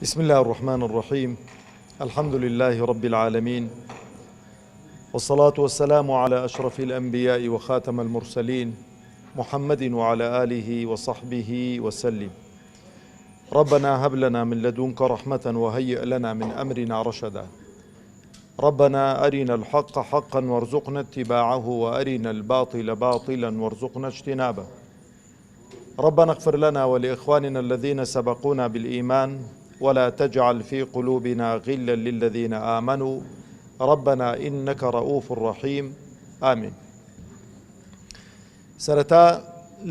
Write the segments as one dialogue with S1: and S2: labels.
S1: بسم اللە الرحمن الرحیم الحمد للە رب العالمین والصلاة والسلام علی اشرف الانبیاء وخاتم المرسلین محمد وعلی آله وصحبه وسلم ربنا هب لنا من لدنك رحمة وهيئ لنا من أمرنا رشدا ربنا أرنا الحق حقا وارزقنا اتباعه وأرنا الباطل باطلا وارزقنا اجتنابه ربنا اغفر لنا ولإخواننا الذين سبقونا بالإيمان ولا تجعل في قلوبنا غلا للذين آمنوا ربنا إنك رؤوف رحيم آمين سەرەتا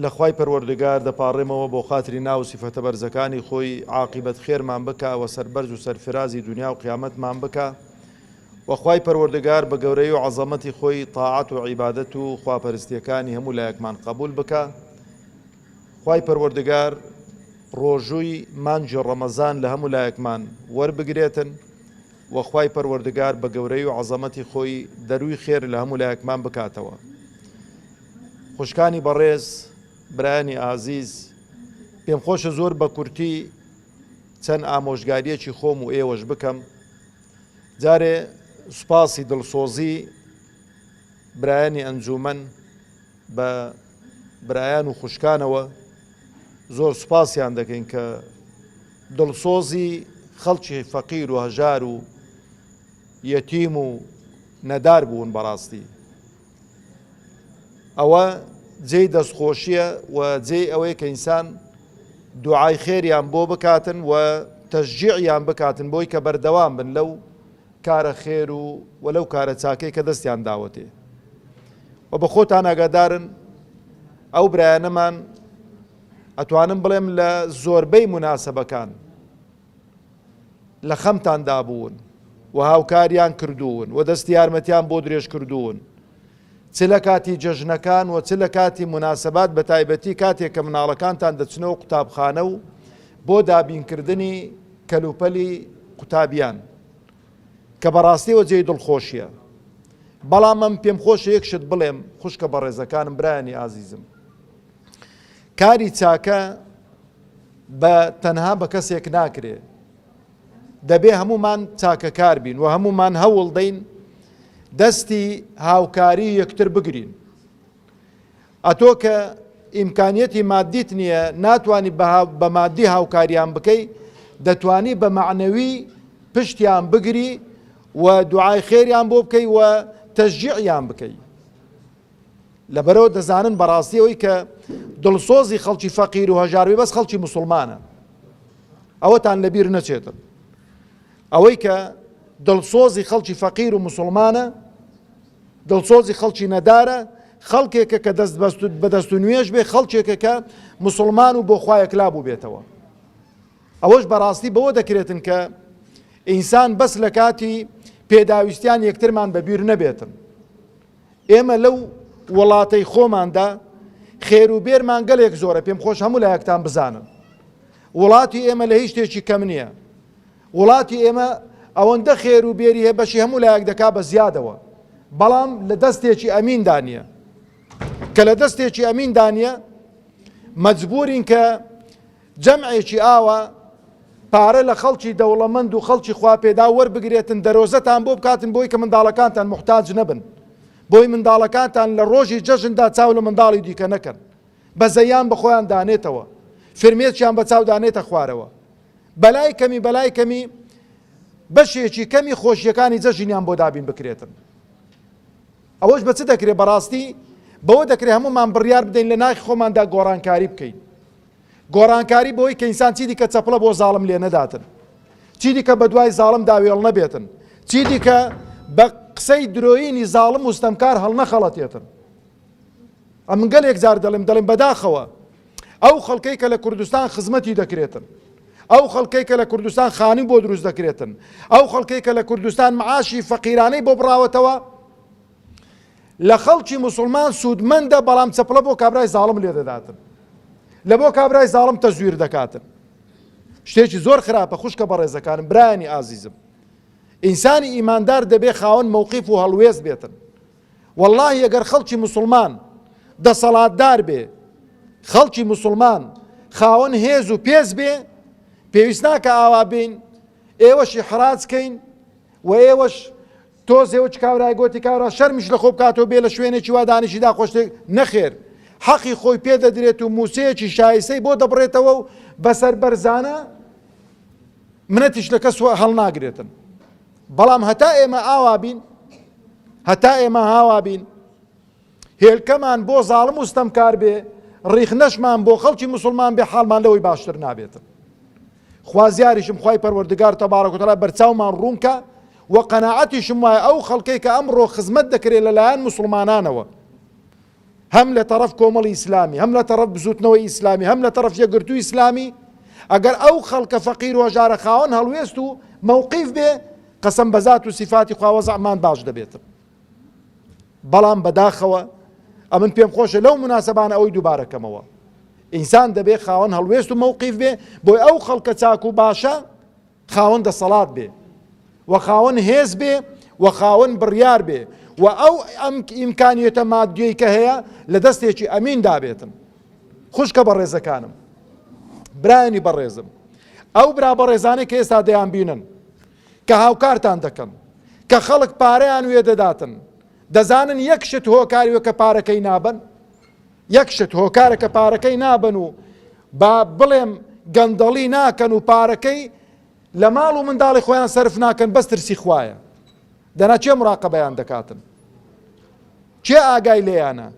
S1: لە خوای پەروەردگار دەپاڕێمەوە بۆ خاتری ناو و سیفەتە بەرزەکانی خۆی عاقیبەت خێرمان بکا وە سەربەرز و سەرفرازی دونیا و قیامەتمان بکا وە خوای پەروەردگار بە گەورەی و عەزەمەتی خۆی تاعەت و عیبادەت و خواپەرستیەکانی هەموو لایەکمان قەبوول بکا خوای پەروەردگار ڕۆژووی مانگی ڕەمەزان لە هەموو لایەکمان وەربگرێتن وە خوای پەروەردگار بە گەورەی و عەزەمەتی خۆی دەرووی خێر لە هەموو لایەکمان بکاتەوە خوشکانی بەڕێز برایانی ئازیز پێم خۆشە زۆر بە کورتی چەند ئامۆژگاریەکی خۆم و ئێوەش بکەم جارێ سوپاسی دڵسۆزی برایانی ئەنجومەن بە برایان و خوشکانەوە زۆر سوپاسیان دەکەین کە دڵسۆزی خەڵکی فەقیر و هەژار و یەتیم و نەدار بوون بەڕاستی ئەوە جێی دەستخۆشیە و جێی ئەوەیە کە ئینسان دوعای خێریان بۆ بکاتن و تەشجیعیان بکاتن بۆی کە بەردەوام بن لەو کارە خێر و و لەو کارە چاکەی کە دەستیان داوەتێ و بە خۆتان ئاگادارن ئەو برایانەمان ئەتوانم بڵێم لە زۆربەی مناسبەکان لە خەمتان دابوون و هاوکاریان کردوون و دەستی یارمەتیان بۆ درێژ کردوون چ لە کاتی جەژنەکان و چ لە کاتی موناسەبات بە تایبەتی کاتێک کە مناڵەکانتان دەچنەوە قوتابخانە و بۆ دابینکردنی کەلوپەلی قوتابیان کە بەڕاستیەوە جێی دڵخۆشیە بەڵام ئەم پێم خۆشە یەک شت بڵێم خوشکە بەڕێزەکانم برایانی ئازیزم کاری چاکە بە تەنها بە کەسێک ناکرێ دەبێ هەموومان چاکەکار بین و هەموومان هەوڵ دەین دەستی هاوکاری یەکتر بگرین. ئەتۆ کە ئیمکانیەتی مادیت نییە ناتوانی بە مادی هاوکاریان بکەی دەتوانی بە مەعنەوی پشتیان بگری و دوعای خێریان بۆ بکەی و تەشجیعیان بکەی. لەبەرەوە دەزانن بەڕاستی ئەوەی کە دڵسۆزی خەڵکی فەقیر و هەژار بێ بەس خەڵکی موسڵمانە. ئەوەتان لەبیر نەچێتن ئەوەی کە دڵسۆزی خەڵکی فەقیر و مسلمانە دڵسۆزی خەڵکی نەدارە خەڵکێکە کە دەست بەدەست و نوێژ بێ خەڵکێکە کە مسلمان و بۆ خوایەکلا بوو بێتەوە ئەوەش بەڕاستی بەوە دەکرێتن کە ئینسان بەس لە کاتی پێداویستیان یەکترمان بەبیر نەبێتن ئێمە لەو وڵاتەی خۆماندا خێر و بێرمان گەلێک زۆرە پێم خۆش هەموو لایەکتان بزانن وڵاتی ئێمە لە هیچ شتێکی کەم نییە وڵاتی ئێمە ئەوەندە خێر و بێری هەیە بەشی هەموو لایەک دەکا بە زیادەوە بەڵام لە دەستێکی ئەمیندا نییە کە لە دەستێکی ئەمیندا نییە مەجبورین کە جەمعێکی ئاوا پارە لە خەڵکی دەوڵەمەند و خەڵکی خواپێداو وەربگرێتن دەرۆزەتان بۆ بکاتن بۆی کە منداڵەکانتان موحتاج نەبن بۆی منداڵەکانتان لە ڕۆژی جەژندا چاو لە منداڵی دیکە نەکەن بەزەیان بە خۆیان دانێتەوە فرمێسکیان بە چاو دانێتە خوارەوە بەلای کەمی بەلای کەمی بەشێکی کەمی خۆشیەکانی جەژنیان بۆ دابین بکرێتن ئەوەش بە چ دەکرێت بەڕاستی بەوە دەکرێت هەمومان بڕیار بدەین لە ناخی خۆماندا گۆڕانکاری بکەین گۆڕانکاری بەوەی کە ئینسان چیدیکە چەپڵە بۆ زاڵم لێ نەداتن، چیدیکە بەدوای زاڵمدا وێڵ نەبێتن، چیدیکە بە قسەی درۆیینی زاڵم و ستەمکار هەڵنەخەڵەتێتن. ئەمن گەلێک جار دەڵێم دەڵێم بەداخەوە ئەو خەڵکەی کە لە کوردستان خزمەتی دەکرێتن، ئەو خەڵکەی کە لە کوردستان خانی بۆ دروست دەکرێتن، ئەو خەڵکەی کە لە کوردستان معاشی فەقیرانەی بۆ بڕاوەتەوە، لە خەڵکی موسڵمان سوودمەندە بەڵام چەپڵە بۆ کابرای زاڵم لێ دەداتن لە بۆ کابرای زاڵم تەزویر دەکاتن شتێکی زۆر خراپە خوشکە بەڕێزەکانم برایانی ئازیزم ئینسانی ئیماندار دەبێ خاوەن مەوقیف و هەڵوێست بێتن واللهی ئەگەر خەڵکی مسلمان دەسەڵاتدار بێ خەڵکی مسلمان خاوەن هێز و پێز بێ. پێویست ناکە ئاوا بین ئێوەش ئیحراج کەین و ئێوەش تۆزێ وچ کاورای گۆتی کاورا شەرمیش لە خۆ بکاتەوە بێ لە شوێنێکی وا دانیشی دا خۆشتێک نەخێر حەقی خۆی پێ دەدرێت و مووچەیەکی شایستەی بۆ دەبڕێتەوە و بەسەر بەرزانە منەتیش لە کەس هەڵناگرێتن بەڵام هەتا ئێمە ئاوا بین هەتا ئێمە هاوا بین هێلکەمان بۆ زاڵم و ستەمکار بێ، ڕیخنەشمان بۆ خەڵکی موسڵمان بێ حاڵمان لەوەی باشتر نابێتن. خوازیاریشم خوای پەروەردگار تبارک و تعالی بەرچاومان ڕوون کا و قەناعەتیشم وایە ئەو خەڵکەی کە ئەمڕۆ خزمەت دەکرێت لەلایەن موسڵمانانەوە هەم لە تەڕەف کۆمەڵی ئیسلامی هەم لە تەڕەف بزوتنەوەی ئیسلامی هەم لە تەڕەف یەکگرتووی ئیسلامی ئەگەر ئەو خەڵکە فەقیر و هەژارە خاوەن هەڵوێست و مەوقیف بێ قەسەم بە زات و سیفاتی خوا وەزعمان باش دەبێتن. بەڵام بەداخەوە ئەمن پێم خۆشە لەو مناسبانە ئەوەی دووبارە کەمەوە ئینسان دەبێ خاوەن هەڵوێست و مەوقیف بێ بۆی ئەو خەڵکە چاک و باشە خاوەن دەسەڵات بێ و خاوەن هێز بێ و خاوەن بڕیار بێ و ئەو ئەم ئیمکانیەتە مادیەی کە هەیە لە دەستێکی ئەمین دابێتن خوشکە بەڕێزەکانم برایانی بەڕێزم ئەو برا بەڕێزانەی کە ئێستا دەیان بینن کە هاوکارتان دەکەن کە خەڵک پارەیان وێ دەداتن دەزانن یەک شت هۆکاری وە کە پارەکەی نابەن یەک شت هۆکارە کە پارەکەی نابەن و با بڵێم گەندەڵی ناکەن و پارەکەی لە ماڵ و منداڵی خۆیان سەرف ناکەن بەس ترسی خوایە دەنا کێ مراقەبەیان دەکاتن کێ ئاگای لێیانە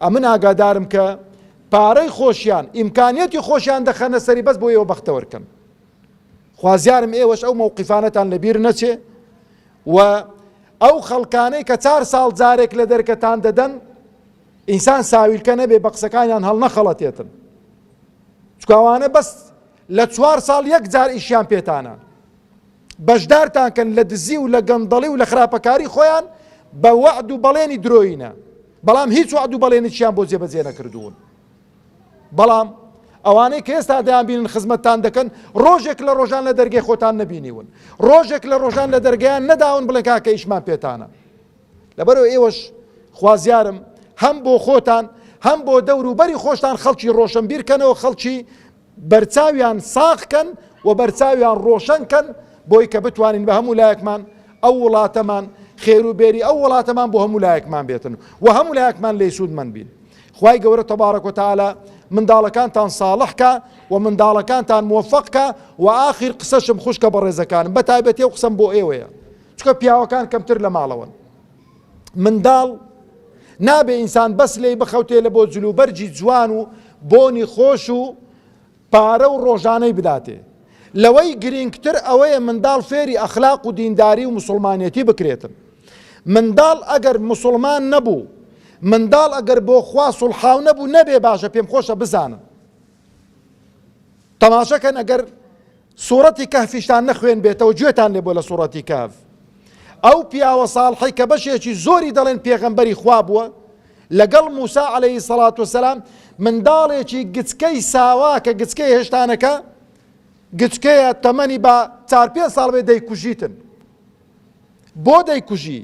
S1: ئەمن ئاگادارم کە پارەی خۆشیان ئیمکانیەتی خۆشیان دەخەنە سەری بەس بۆ ئێوە بەختەوەر کەن خوازیارم ئێوەش ئەو مەوقیفانەتان لەبیر نەچێ و ئەو خەڵکانەی کە چار ساڵ جارێک لە دەرکەتان دەدەن ئینسان ساویلکە نەبێ بە قسەکانیان هەڵنەخەڵەتێتن چکاوانە بەس لە چوار ساڵ یەک جار ئیشیان پێتانە بەشدارتان کەن لە دزی و لە گەندەڵی و لە خراپەکاری خۆیان بە وەعد و بەڵێنی درۆینە بەڵام هیچ وەعد و بەڵێنێکیان بۆ جێبەجێ نەکردوون بەڵام ئەوانەی کە ئێستا دەیانبینن خزمەتتان دەکەن ڕۆژێک لە ڕۆژان لە دەرگەی خۆتان نەبینیون ڕۆژێک لە ڕۆژان لە دەرگەیان نەداون بڵێن کاکە ئیشمان پێتانە لەبەرەوە ئێوەش خوازیارم هەم بۆ خۆتان هەم بۆ دەوروبەری خۆشتان خەڵکی ڕۆشن بیرکەنەوە خەڵکی بەرچاویان ساغ کەن و بەرچاویان ڕۆشەن کەن بۆی کە بتوانین بە هەموو لایەکمان ئەو وڵاتەمان خێر و بێری ئەو وڵاتەمان بۆ هەموو لایەکمان بێتن و هەموو لایەکمان لێی سوودمەند بین خوای گەورە تبارک و تعالی منداڵەکانتان ساڵح کا و منداڵەکانتان موفق کا و ئاخیر قسەشم خوشکە بەڕێزەکانم بە تایبەتی ئەو قسەم بۆ ئێوەیە چونکە پیاوەکان کەمتر لە ماڵەوەن منداڵ نابێ ئینسان بەس لێی بخەوتێ لە بۆ جلوبەرگی جوان و بۆنی خۆش و پارە و ڕۆژانەی بداتێ لەوەی گرینگتر ئەوەیە منداڵ فێری ئەخلاق و دینداری و مسوڵمانێتی بکرێتن منداڵ ئەگەر مسوڵمان نەبوو منداڵ ئەگەر بۆ خوا سوڵحاو نەبوو نەبێ باشە پێم خۆشە بزانن تەماشەکەن ئەگەر سوڕەتی کەهفیشتان نەخوێنبێتەوە گوێتان لێ بووە لە سوڕەتی کەهف ئەو پیاوە ساڵحەی کە بەشێکی زۆری دەڵێن پێغەمبەری خوا بووە لەگەڵ موسا عەلەیهی سەڵات وسەلام منداڵێکی گچکەی ساوا کە گچکەی هێشتانەکە گچکەیە تەمەنی بە چار پێ ساڵ بێ دەیکوژیتن بۆ دەیکوژی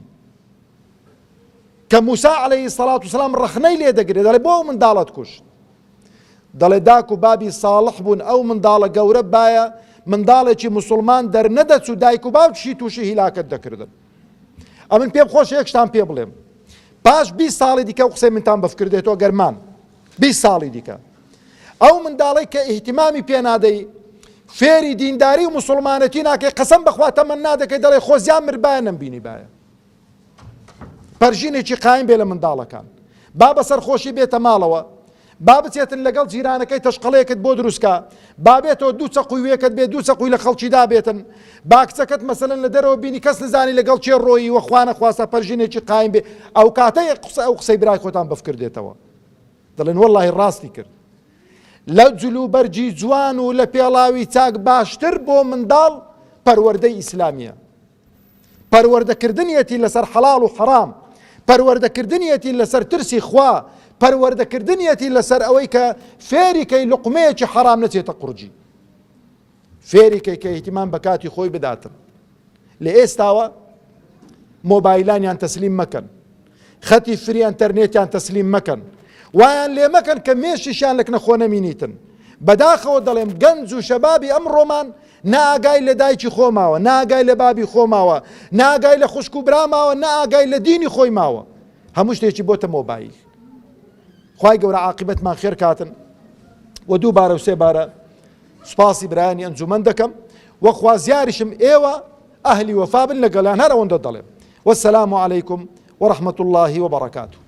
S1: کە موسا عەلەیهی سەڵات وسەلام ڕەخنەی لێ دەگرێت دەڵێ بۆ ئەو منداڵەت کوشت دەڵێ داک و بابی ساڵح بوون ئەو منداڵە گەورە بایە منداڵێکی موسڵمان دەرنەدەچوو دایک و باوکیشی تووشی هیلاکەت دەکردن ئەمن پێم خۆشە یەک شتان پێ بڵێم پاش 20 ساڵی دیکە و قسەی منتان بەفکر دێتەوە گەرمان 20 ساڵی دیکە ئەو منداڵی کە ئیهتیمامی پێنادەی فێری دینداری و مسلمانەتی ناکەی قەسەم بەخوا تەمەنا دەکەی دەڵێ خۆزیان مربایە نەمبینی باە پەرژینێکی قایم بێ لە منداڵەکان با بەسەر خۆشی بێتە ماڵەوە با بچێتن لەگەڵ جیرانەکەی تەشقەڵێکت بۆ دروستکە با بێتەوە دوو چەقوی وێکت بێ دوو چەقوی لە خەڵکی دابێتن با کچەکەت مەسەلەن لە دەرەوە بینی کەس نزانی لەگەڵ کێ ڕۆیی وە خوانە خواستە پەرژینێکی قایم بێ ئەو کاتەی قسە ئەو قسەی برای خۆتان بەفکر دێتەوە دەڵێن وەڵڵاهی ڕاستی کرد لە جلوبەرگی جوان و لە پێڵاوی چاک باشتر بۆ منداڵ پەروەردەی ئیسلامیە پەروەردەکردنیەتی لەسەر حەڵاڵ و حەرام، پەروەردەکردنیەتی لەسەر ترسی خوا، پەروەردەکردنیەتی لەسەر ئەوەی کە فێری کەی لوقمەیەکی حەرام نەچێتە قورگی، فێری کەی کە ئیهتیمام بە کاتی خۆی بداتن. لە ئێستاوە مۆبایلانیان تەسلیم مەکەن، خەتی فری ئەنتەرنێتیان تەسلیم مەکەن، وایان لێ مەکەن کە مێشکیشیان لەکنە خۆ نەمینیتن. بەداخەوە دەڵێم گەنج و شەبابی ئەمڕۆمان نە ئاگای لە دایکی خۆ ماوە، نە ئاگای لە بابی خۆ ماوە، نە ئاگای لە خوشک و برا ماوە، نە ئاگای لە دینی خۆی ماوە. هەموو شتێکی بۆتە مۆبایل. خوای گەورە عاقیبەتمان خێر کاتن و دووبارە و سێبارە سوپاسی برایانی ئەنجومەن دەکەم و خوازیاریشم ئێوە ئەهلی وەفا بن لەگەڵیان هەر ئەوەندە دەڵێم. والسلام علیکم ورحمة الله وبرکاته.